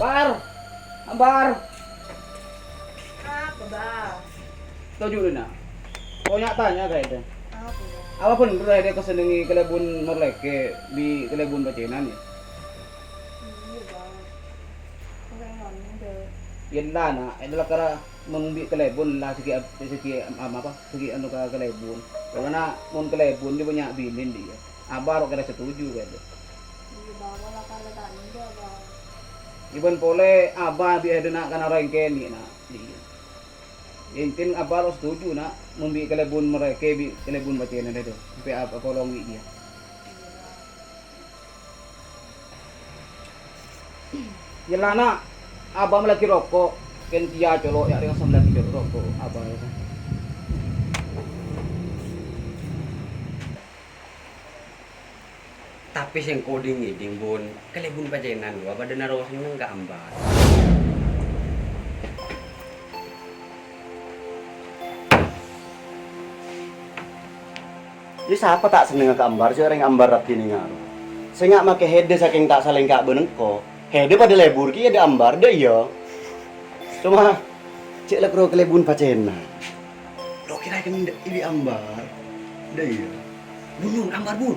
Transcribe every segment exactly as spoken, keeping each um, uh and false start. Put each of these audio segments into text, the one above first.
Ambar! Ambar! Apa, Bang? Toju' dina. Ko' nya-tanya ka ente. Apa, Bang? Apa bhendher ente kasennengngè kalèbun morlèkè bi' kalèbun pacènan, ya? Iyâ, Bang. Pengen ngambil. Yella, na', ella kara mon bi' kalèbun la sègi ab-, sègi am-, apa, sègi anu ka kalèbun. Polana mon kalèbun jiyâ bânnya' binèn, iyâ. Abah ro' kèra setuju ka'dinto. Iyâ, Bang, la kala ta' nèng, Bang. Iyâ bân polè Abah bi' ente na' kana rèng kènè', na'. Iyâ. Intin Abah ro' setuju, na', mon bi' kalèbun morlèkè bi' kalèbun pacènan ento. Sampè' apa kolong bi' iyâ. Yella, na', Abah mellèaghi roko'. Kèng kèya colo', ya, rèng samellèaghi colo' roko', Abah, ya. Tapè sèngko' dhing-ngèdhing, Bun. Kalèbun pacènan rowa padâ narowa senneng ka Ambar. Yâ, sapa ta' sennengnga ka Ambar, sè orèng Ambar raddhinna ngarep. Sènga' makè hèdâ sakèng ta' salèngka' bân engko'. Hèdâ padâ lebur kèya dâ' Ambar, dâ' iyâ. Coma, cè' la karo kalèbun pacènan. Lo' kèra kèng dâ' ibi' Ambar, dâ' iyâ. Bunun, Ambar, Bun.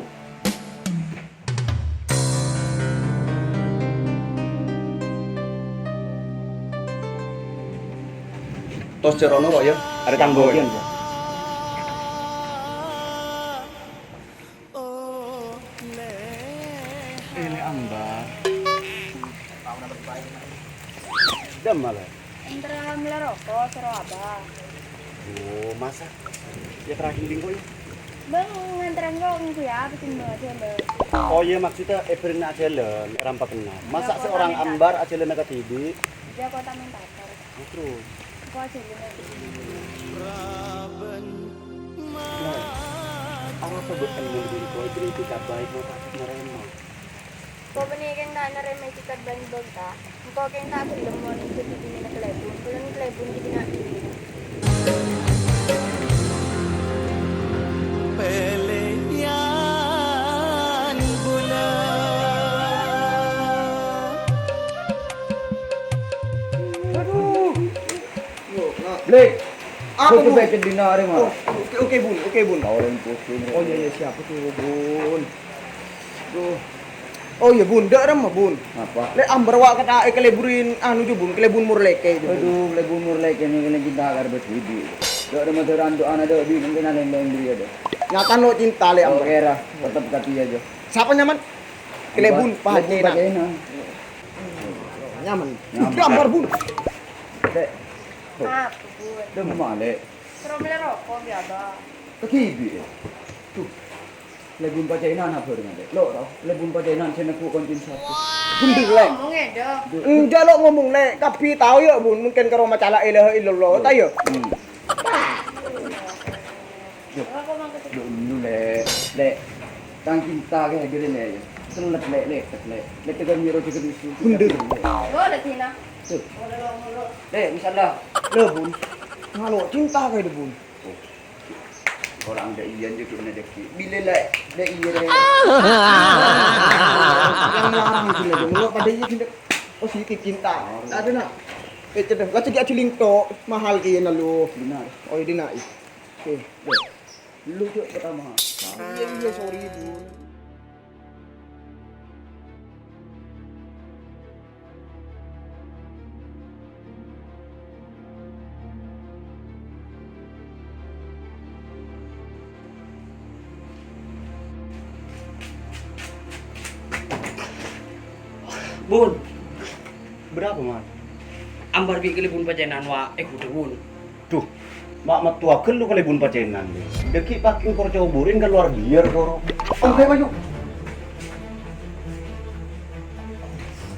Tos jâro'na, Pok, yâ. Arè tangghâ. Siap, Bun. Èlè Ambar. Dâmma, Lè'? Èntara mellè roko', soro Abah. Oh, masa? Yâ, terakhir lingko, yâ. Bang, nganteran kok, ngghi ya, apa sih, Bang, aja, Bang? Oh, iyâ, maksudnya, eh, bhâreng ajhâlân, èrampakna. Masa' sè orèng Ambar ajhâlâna kadhibi'? Yâ, kota Mentatar. Nah, terros? Kok ajhâlâna? Nah, arapa bhâdhân mon dhing kowe bâri' itikat baik, mau ta' narèma? Engko' bânnè kèng ta' narèma itikat bân bhângka. Engko' kèng ta' ghellem mon dhâddhi binèna kalèbun. Polana kalèbun ghi' binè' dhibi'. Pèlèyan bulâ. Aduh. Yo, nah. Blek. Apa, Bun? Bocah beken dina arè, Mar. Oh, oke, oke, Bun. Oke, Bun. Tahu orang pusing. Oh, iya, iya, siapa tuh, Bun? Duh. Oh, iya, Bun. Dâ' remma, Bun. Apa? Lè' Ambar wa' kata, eh, kaleburin, anu, jâ, Bun. Kalebun morlèkè, jâ, Bun. Aduh, kalebun morlèkè nèka kènè' cinta karbet bidi. Dâ' remma dâ' randu ana dâ' di mungkin ada yang lain diri ada. Nyata lo cinta, lè' Ambar. Oke, ra. Tetep kati aja. Sapa nyaman? Kalebun Ambar. Kalebun pacènan. Pacènan. Nyaman. Nyaman. Ambar, Bun. Lè'. Apa, Bun? Dâ' remma, Lè'? Soro mellè roko', bi' Abah. Kakibi', ya? Tuh. Kalebun pacènan apa dengan, Lè'? Lo, tau? Kalebun pacènan sè neggu' koncèn satu. Bhendher, Lè'. Ngomong, ya, Dok. Enjâ' lo ngomong, Lè'. Kabbhi tao, ya, Bun. Mungkin karo maca la ilaha illallah, ta', ya? Hmm. Dok. Dok, dulu, Lè'. Lè'. Tang cinta kayak gini, Lè', ya. Sellet, Lè', lè', Lè'. Lè', tekan miro juga di situ. Bhendher. Lo, ada sini. Tuh. Lè', misalnya. Lo, Bun. Ngalo cinta kayak, Bun. Oh. Orang dâ' iyâ jâ' kènè' dâgghi'. Bilâ la dâ' iyâ rè. Yang larang sih lagi. Menurut pada iyâ sih positif cinta. Ada nak. Eh, cedek. Lah, cedek aja lingto. Mahal kèya na lo. Benar. Oh, ini nak. Oke. Lo. Lo, Cuk, pertama. Iya, iya, sorry, Bun. Bun. Berapa, Man? Ambar bi' kalebun pacènan wa' è ghudhâng, Bun. Duh, ma' mattowa ghâllu kalebun pacènan, lè'. Dâgghi' packing kor coburin ka luar biar, koro. Oke, maju.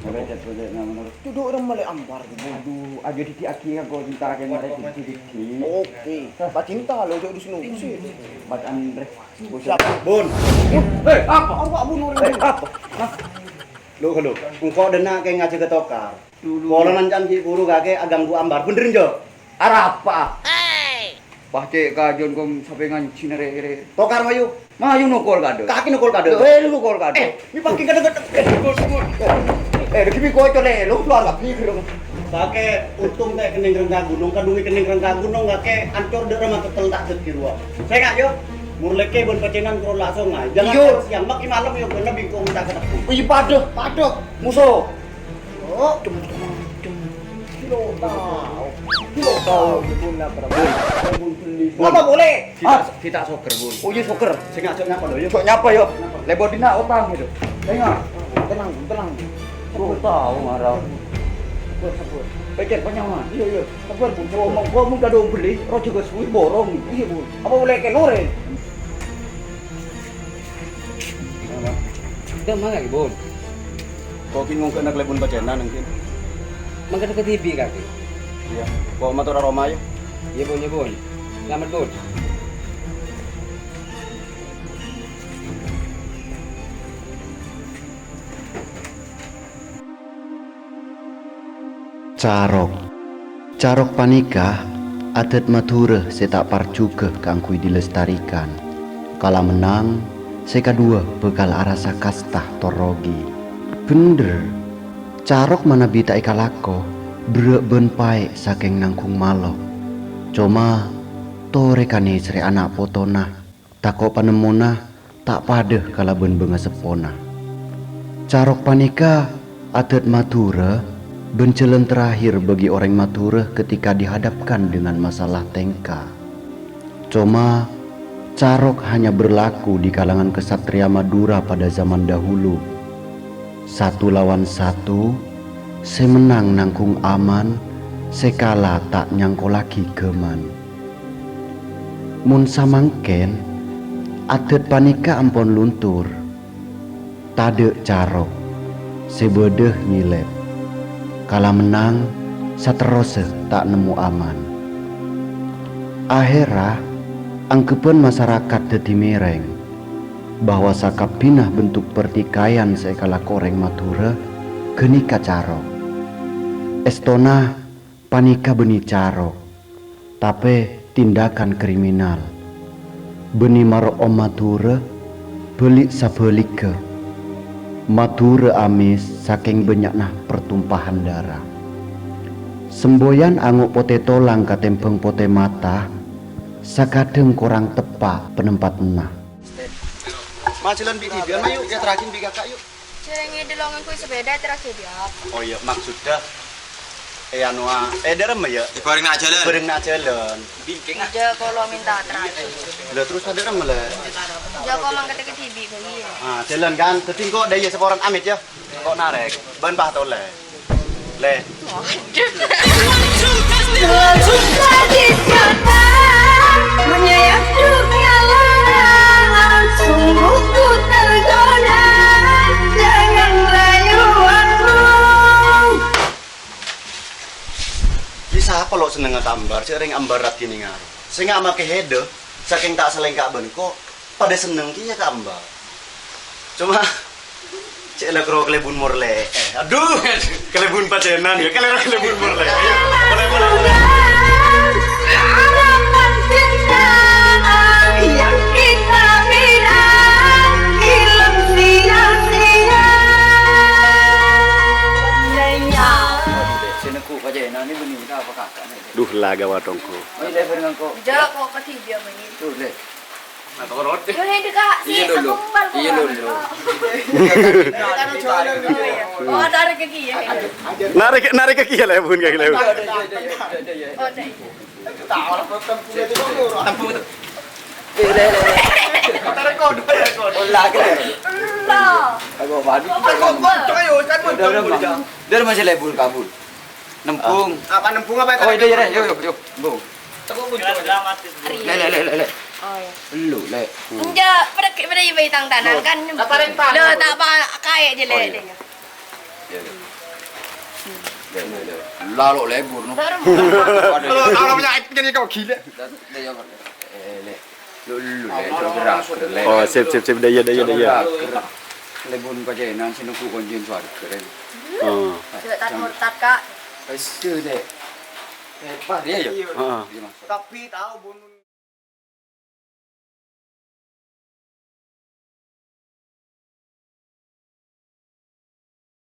Oke, cek, cek, nah, menurut. Duduk orang malah Ambar, gitu. Aduh, aja didi'aghi ka kok cinta kayak mereka, didi. Oke, pacinta lo, jok di sini. Bacaan, Rek. Siap. Bun. Eh, apa? Apa, Bun, orang, eh, Bun? Apa? Hah? Lo, lo. Engko' dâna' kayak ngajak ke tokar. Dulu. Kalau nancan di buru kakek aganggu Ambar. Bener, Jo? Arapa? Pas cek kajon kom sampai ngaji nere-ere. Tokar mayu. Mayu nukul kado. Kaki nukul kado. Eh, lu nukul kado. Eh, ini pakai kado-kado. Eh, nukul, nukul. Eh, lagi bi kocok le, lu keluar kabeh gitu. Kakè untung ta' kennèng rèng ka ghunong, kadhuwâ kennèng rèng ka ghunong, kakè ancor dâ' rèma ketel ta' dâddhi rowa. Sènga', yo. Morlèkè bân pacènan karo la' songay. Jangan Iyo. Siang, maki malem, yo, bân bingkong ta' ketemu. Ih, padâ, padâ. Musuh. Oh, dem, dem, dem. Kilo tao. Kilo tao. Bun, bun, bun, bun, bun, bun. Ngapa boleh? Kita, Ah. Kita soccer, Bun. Oh, iya, soccer. Sènga', jhâ' nyapa, lo, yo. Jhâ' nyapa, yo. Nyapa? Lebar dina otang gitu. Sènga'. Tenang, tenang. Kilo tao, marah. Sabar, sabar. Pikir panyaman. Iya, iya. Sabar, Bun. Ngomong, ngomong kadhung beli, roh juga suwi borong. Iya, Bun. Apa boleh ke lore? Apa? Kita mana lagi, Bun? Kok ki ngongkona kalèbun pacènan, mungkin? Mangkat ke T V, kaki. Iya. Kok mator aroma, ya? Iya, Bun, iya, Bun. Selamat, Bun. Carok. Carok panèka adhât Madhurâ sè ta' parjhughâ kaangghuy dilestarikan. Kala mennang, sè kadhuwâ bhâkal arassa kasta tor rogi. Bhendher, carok manabi ta' èkalako, berrâ' bân paè' sakèng nangghung malo. Coma, torè kanèsrè ana' potona, tako' panemmona ta' padâ kalabân bângaseppona. Carok panèka adhât Madhurâ bân jhâlân terakhir bagi orèng Madhurâ ketika dihadapkan dengan masalah tèngka. Coma, carok hanya berlaku di kalangan kesatria Madura pada zaman dahulu. Satu lawan satu, sè mennang nangghung aman, sè kala ta' nyangkollaghi ghâman. Mon samangkèn, adhât panèka ampon luntur. Tadâ' carok, sè bâdâ nyèlèp. Kala mennang, saterrossa ta' nemmo aman. Ahèrra, angghebbhân masarakat dâddhi mèrèng bahwa sakabbhina bentuk pertikaian sè èkalako orèng Madhurâ ghânèka carok. Èstona panèka bânnè carok, tapè tindakan kriminal. Bânnè maro'om Madhurâ, bâli' sabhâligghâ. Madhurâ amès sakèng bânnya'na pertumpahan dârâ. Semboyan ango' potè tolang katèmbhâng potè mata, sakadhâng korang teppa' panempatna. Ma' jhâlân bi' dhibi'ân, ma' yu', èyaterraghi bi' kaka', yu'. Jhâlân ngèdhing lo' ngangghuy sepeda, èyaterraghi bi' apa? Oh, iyâ, maksudda, eh, anu, ah, eh, dâremma, ya? Èbhâreng na' jhâlân. Èbhâreng na' jhâlân. Bingkèng, ah. Jhâ' kolo minta èyaterraghi. Lah, terros dâremma, la? Jhâ' ko mangkèt ka dhibi' bhâi, ya. Ah, jhâlân, kan? Dâddhi engko' dâ' iyâ saporana amit, ya. Engko' narèk. Bân pas tolè. Lè. Sapa lo' sennengnga ka ambar, jhâ' rèng ambar rat kènèng arè. Sènga' makè hèdâ, sakèng ta' salèngka' bân ko', padâ senneng kèya ka ambar. Coma, cè' la kro kalèbun morlè. Eh, aduh, kalèbun pacènan ya, kalèro kalèbun morlè. Ayo, mulai, mulai, mulai. Sè neggu' pacènan nè bânnè apa kakak nè? Duh, la gawat dong, ko. Ayo, lè, bareng engko'. Jhâ' ko' kadhibi'ân, Mè. Duh, lè. Nah, turun deh. Yo, ini, Kak, si Iya, dulu. Aku kembal, Iya, Kak. Dulu. Oh, ada rezeki ya. Narèk, narèk kèya, lè, bun, kèya, lè. Oh, ada. Tahu lah, tempung itu kan orang. Tempung itu. Eh, lè, lè, lè. Rekod, rekod. Olah, kèya. Lah. Aduh, waduh. Rekod, rekod, ayo, kan Udah, udah, udah. Mang. Dia masih lebur kabur. Nempung. Apa nempung apa Oh, itu ya, deh. Yuk, yuk, yuk. Nempung. Tepuk kunci. Lè, lè, lè, lè, lè. Oh, iya. Lu, lè. Enjâ', padâ, padâ iba itang tanah kan. Apa rentang? Lo, ta' apa, kayak je, lè, Oh, iya. deh. Iya, iya. Lè, lè, lè. Lalo lebur, no. Baru. Kalau, kalau punya jadi kau gila. Lè, lè, lè. Lu, lu, lè, gerak, lè. Oh, sip, sip, sip. Dâ' iyâ, dâ' iyâ, dâ' iyâ. Lebur pacènan sing nunggu kunciin swarga, Ren. Oh. Coba tak murtad, Kak. Wes, deh. Hebat, ya, ya. Heeh. Iya, Mas. Tapi tahu, Bun.